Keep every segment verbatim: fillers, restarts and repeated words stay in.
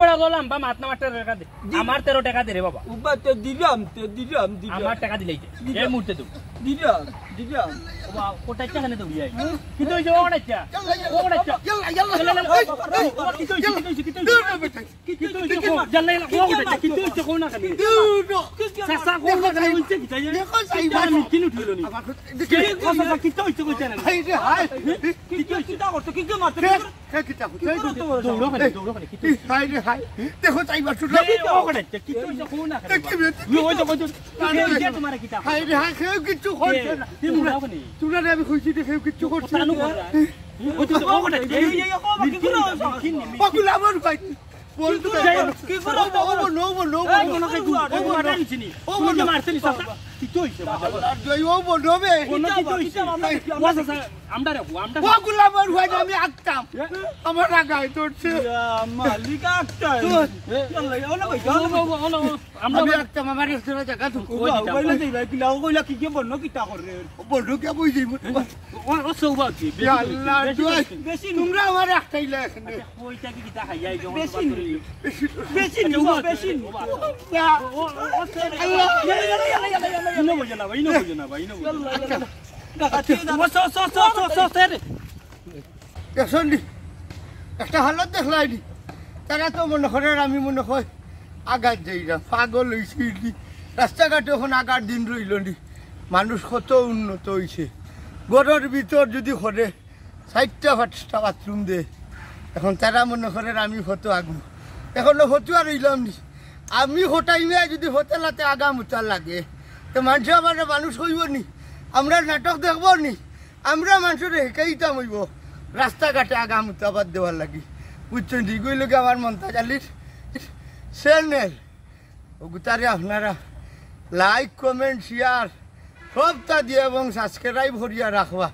বড় গোলাম বা মাত না মারতে টেকা দে। আমার তেরো টেকা দে রে বাবা। উবা, তে দিলাম, তে দিলাম, দিলাম। আমার টেকা দিলেই দে। দিলাম। এই মুহূর্তে তো। দিলাম, দিলাম। বাবা, কোথায় টেকা নে তো বিয়াই? হ্যাঁ? কি তো হইছে, ও কোথায় টেকা? ইয়াল্লা, ইয়াল্লা, ও কোথায় টেকা? ইয়াল্লা, ইয়াল্লা। ইয়াল্লা, ইয়াল্লা, ও বাবা, ও বাবা, কি তো হইছে, কি তো হইছে, কি তো হইছে? দূর হ বেটা। কি তো হইছে, কো? ইয়াল্লা, ইয়াল্লা, ও কোথায় টেকা? কি তো হইছে, কো না খালি? দূর হ। চাচা, কো না খালি, হইছে কি তাই? দেখো, চাইবা। আমি কিনে উঠিল নি। আমার কে, ও চাচা, কি তো হইছে, কইছে না? হায় রে, হায়। কি তো হইছে? কিতা করতে, কি কি মারতে? কে, কে কিতা করতে? কি করতে বড় দৌড়ো খালি, দৌড়ো খালি, কি তো হইছে? হায় রে, হায়। দেখো, চাইবা, ছোট। এই, ও কোথায় টেকা? কি তো হইছে, কো না খালি? দেখি রে। ইয়ে, ওই তো, ওই তো। না, না, এই যে না। তোমার কিতা? হায় রে, হায়, কেউ কিচ্ছু করছে না। কে? তুমি উড়াও কেনে? তোমরা আমি কইছি যে কেউ কিচ্ছু করছে না। তানু বড়। ওই তো, ও কোথায় টেকা? এই, এই, এই, ও বাবা, কি করে হইছে? ও গুলাম আমার ভাই। বন্ধু কি করে? ও বন্ধু, ও বন্ধু, ও বন্ধু, ও এই বন্ধু। কোনো কাজ তুমি ও বন্ধু। মারতে নিছি নি। ও তুমি বন্ধু। যে মারতে নিছি, চাচা। কি তো হইছে, বাবা? আল্লাহ, জয়, ও বন্ধু হবে। কোনো কি তো হইছে? কিতা বাবা, কিতা বাবা? ও চাচা, আমরা রে, আমরা ও গুলাম আমার ভাই, আমি আঁকতাম। এ? আমার রাগায় ধরছে। ইয়া, মালিক আঁকতাম। তো এ? ইয়াল্লা, ইয়াল্লা, ভাই, ও, ইয়াল্লা, ও, ভাই। ও, ও, ও, আমরা আমি ভাই আঁকতাম, আমার একটা জায়গা তো ও কই বাবা, দিতাম। কইলা দেই ভাই, কিলা, ও কইলা কি কি বন্ধ কিতা করে? বন্ধু কে বই যাইব? ও, ও সৌভাগ্য। ইয়া আল্লাহ, বেশি, জয়। বেশি। তোমরা আমার একটাই লেখ। আচ্ছা, ওইটা কি কিতা খাইয়া এই জগৎ বেশি। বাদ করে দিল? বেশি। বেশি নি, আচ্ছা, ও বেশি নি। ও বাবা। না। ও, ও, ও, আল্লাহ। ইয়াল্লা, ইয়াল্লা, ইয়াল্লা, ইয়াল্লা, ইয়াল্লা। ইনো বুঝে না ভাই, ইনো বুঝে না ভাই, ইনো বুঝে না। ইয়াল্লা, ইয়াল্লা। ও, সো, সো, সো, সো, সো, সে রে। দেখছনি? একটা হালত দেখলায়নি? তারা তো মনে করের আমি মনে কয় আগাত যাইরা, পাগল অইছি নি। রাস্তাঘাটে অখন আগার দিন রইল নি। মানুষ কত উন্নত অইছে। ঘরর ভিতর যুদি করে চাইরটা পাঁচটা বাথরুম দে, অখন তারা মনে করের আমি কত আগু। অখনো ফতুয়া রইলাম নি। আমি হটাইমে যুদি হোটেলাতে আগা মুতা লাগে, তে মানষে আমারে মানুষ কইবো নি? আমরা নাটক দেখবো নি? আমরা মানষরে হিকাইতাম অইবো রাস্তাঘাটে আগা মুতাবাদ দেওয়ার লাগি। বুঝছইন? ঠিক অইল কি আমার মন্তাজ আলীর channel। অগুতারে আপনারা like, comment, share সবতা দিয়া এবং subscribe করিয়া রাখবা।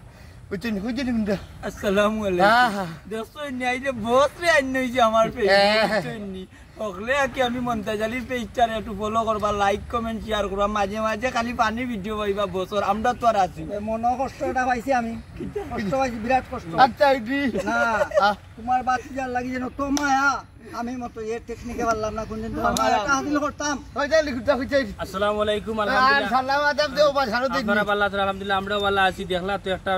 বুঝছইন? বুঝছইন কুনটা? আসসালামু আলাইকুম। হ্যাঁ, হ্যাঁ। দেখছইন নি, আইলে বস রে আইন অইছে আমার page, হ্যাঁ। বুঝছইন নি? হকলে আর কি আমি মন্তাজ আলীর page টারে একটু follow করবা, like, comment, share করবা, মাঝে মাঝে খালি funny video পাইবা বসর, আমরা তো আর আছি। এ, মনো কষ্ট এটা পাইছি আমি। কষ্ট পাইছি, বিরাট কষ্ট। আচ্ছা, এটি না, আহ। তোমার বাতিজার লাগি যেন তো মায়া, আমি মতো এর technique এ পারলাম না, কোনদিন তোমার মায়া একটা হাসিল করতাম। হয়ে যায়, লিখুন, যা হয়ে যায়। আসসালামু আলাইকুম, আর আলহামদুলিল্লাহ। সালাম আদাব দেও, বা সারো দেখি। আপনারা ভালা আছেন? আলহামদুলিল্লাহ, আমরাও ভালা আছি। দেখলা তো একটা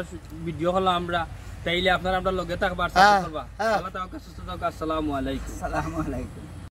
video হলো আমরা, তাইলে আপনারা আমরার লগে থাকবা, আর support হ্যাঁ, করবা। হ্যাঁ। ভালা থাকো, সুস্থ থাকো, আসসালামু আলাইকুম। আসসালামু আলাইকুম।